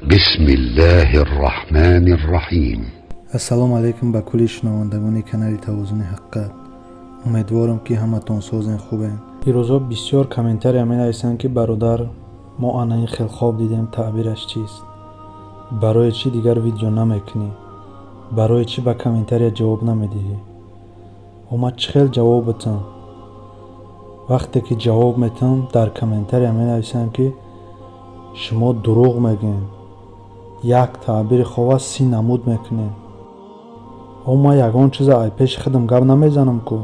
بسم الله الرحمن الرحيم. Ассалому алайкум ба кулли шунавандагони канали Тавозуни ҳақиқат. Умедворам, ки ҳаматон созен, хубен. Ирӯзҳо бисёр комментария менависанд, ки бародар, мо ана ин хел хоб дидем, таъбираш чист, барои чӣ дигар видео намекунӣ, барои чӣ ба комментария ҷавоб намедиҳӣ? Омад, чӣ хел ҷавоб битам, вақте ки ҷавоб метам, дар комментария менависанд, ки шумо дурӯғ мегӯед, як таъбири хова 30 намуд мекунед. О, ман ягон чиза ай пеши худам гап намезанам ку.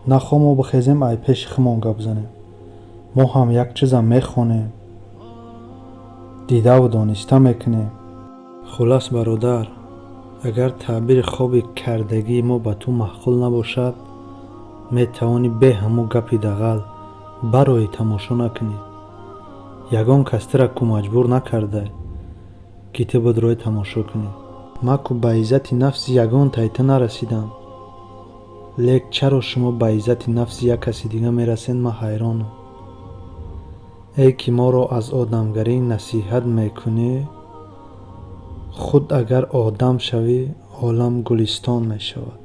Нахоҳ мо бихезем, ай пеши худмон гап занем. Мо ҳам як чиза мехонем, дидаву дониста мекунем. Хулас, бародар, агар таъбири хоби кардагии мо ба ту маъқул набошад, метавонӣ бе ҳамун гапи дағал барои тамошо накунӣ. Ягон кас тура ку маҷбур накарда, ки ту бидрои тамошо кунӣ. Ман ку ба иззати нафси ягон тайта нарасидам, лек чаро шумо ба иззати нафси як каси дига мерасед, ман ҳайронам. Эй ки моро аз одамгарӣ насиҳат мекунӣ, худ агар одам шавӣ, олам гулистон мешавад.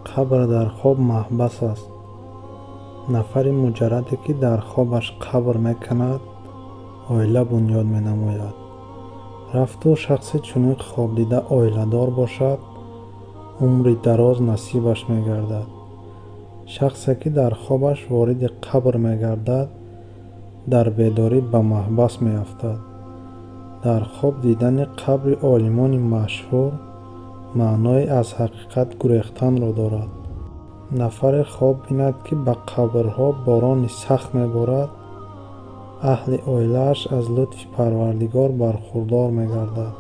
Қабр дар хоб маҳбас аст. Нафари муҷарраде, ки дар хобаш қабр меканад, оила бунёд менамояд. Рафту шахси чунин хобдида оиладор бошад, умри дароз насибаш мегардад. Шахсе ки дар хобаш вориди қабр мегардад, дар бедорӣ ба маҳбас меафтад. Дар хоб дидани қабри олимони машҳур маънои аз ҳақиқат гурехтанро дорад. Нафаре хоб бинад, ки ба қабрҳо борони сахт меборад, аҳли оилааш аз лутфи Парвардигор бархурдор мегардад.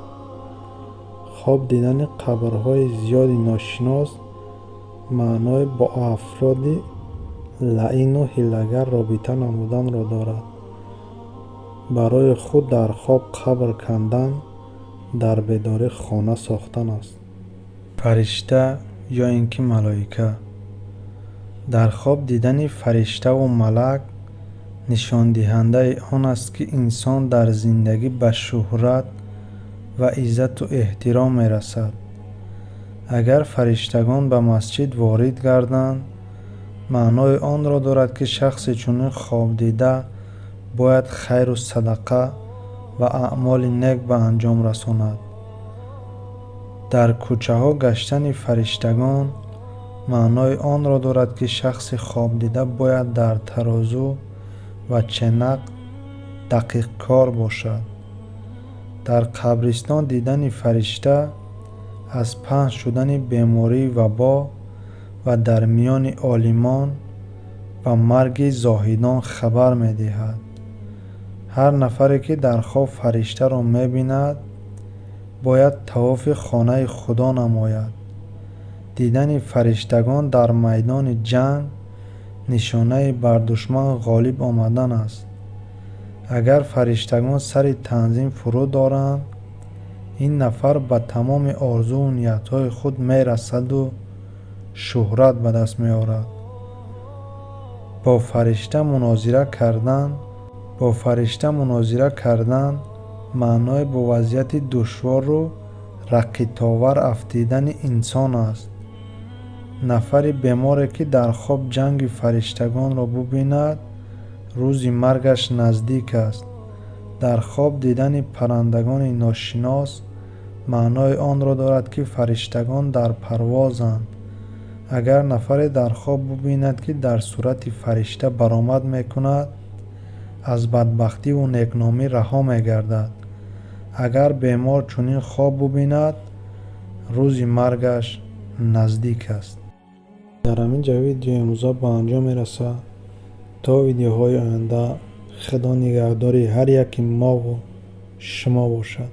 Хоб дидани қабрҳои зиёди ношинос маънои бо афроди лаъину ҳилагар робита намуданро дорад. Барои худ дар хоб қабр кандан дар бедорӣ хона сохтан аст. Фаришта ё ин ки малоика. Дар хоб дидани фариштаву малак нишондиҳандаи он аст, ки инсон дар зиндагӣ ба шӯҳрат ва иззату эҳтиром мерасад. Агар фариштагон ба масҷид ворид гарданд, маънои онро дорад, ки шахси чунин хобдида бояд хайру садақа ва аъмоли нек ба анҷом расонад. Дар кӯчаҳо гаштани фариштагон маънои онро дорад, ки шахси хобдида бояд дар тарозу ва ченак дақиқкор бошад. Дар қабристон дидани фаришта аз паҳн шудани бемории вабо ва дар миёни олимон ва марги зоҳидон хабар медиҳад. Ҳар нафаре, ки дар хоб фариштаро мебинад, бояд тавофи хонаи Худо намояд. Дидани фариштагон дар майдони ҷанг нишонаи бар душман ғолиб омадан аст. Агар фариштагон сари таъзим фуруд оранд, ин нафар ба тамоми орзуву ниятҳои худ мерасаду шӯҳрат ба даст меорад. Бо фаришта мунозира кардан маънои бо вазъияти душвору рақитовар афтидани инсон аст. Нафари беморе, ки дар хоб ҷанги фариштагонро бубинад, рӯзи маргаш наздик аст. Дар хоб дидани паррандагони ношинос маънои онро дорад, ки фариштагон дар парвозанд. Агар нафаре дар хоб бубинад, ки дар сурати фаришта баромад мекунад, аз бадбахтиву некномӣ раҳо мегардад. Агар бемор чунин хоб бубинад, рӯзи маргаш наздик аст. Дар ҳамин ҷо видеои имрӯза ба анҷом мерасад. То видеоҳои оянда Худо нигаҳдори ҳар яки мову шумо бошад.